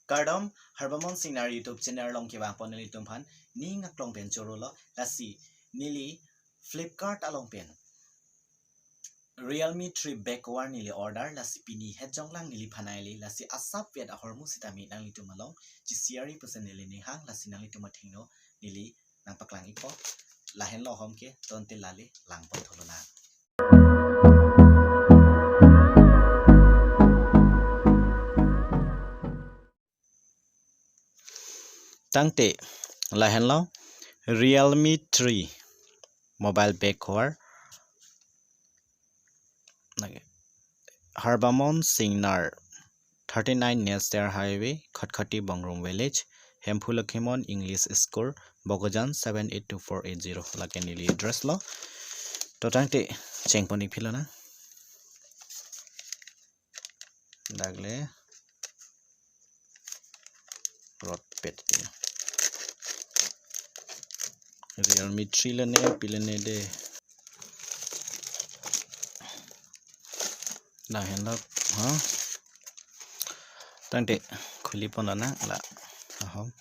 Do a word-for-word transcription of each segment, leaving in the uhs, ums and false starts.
Kardom, Harbamon Singnar YouTube channel along kevangpon nelitum aphan ning aklong pen chorolo. Lasi neli Flipkart along pen Realme three back cover neli order, lasi pini het jonglang neliphan nangle, lasi asap vet ahormu sitame nanglitum along chishare pusi neli ning hang, lasi nanglitum athengno neli nangpaklang-ikpo. Lahenlo ahom ke, tangte lale langpon tholonang. Tangte lahenlo Realme three mobile back cover. Okay. Harbamon Singnar, thirty-nine National Highway, Khatkhati Bongrung Village, Hemphu Lakhimon English School, Bokajan seven eight two four eight zero. Lake neli address lo. To tangte chengpon-ik philonang. Dak le rotpet ti. Realme three lone, pi lone de. Lahenlo, ha? Tangte khuli ponlonang la. Ahom.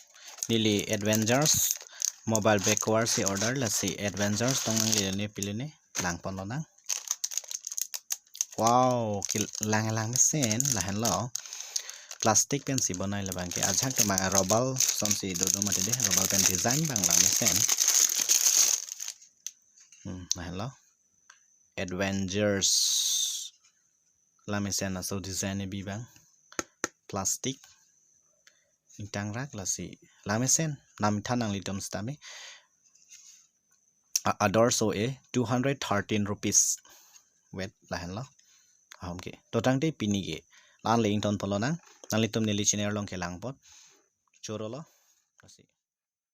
Neli Avengers mobile back cover si order, lasi Avengers tong nangle lone pi lone, langponlonang. Wow, ke lang lang mesen lahenlo. Plastic pensi bonai labang ke, ajahak atum abang rubber asonsi dodo mati de, rubber pen design abang lang mesen. Hmm, lahenlo. Avengers. Lang mesen laso design kebi abang. Plastic. Ingtangrak lasi. Lang mesen. Namthan nanglitum sitame. A-, ador so-e two hundred thirteen rupees. Wait, lahenlo. Ahom ke. To tangte pini ke la-an le ingtonponlonang. Nanglitum neli channel along kelangpon chorolo. Lasi.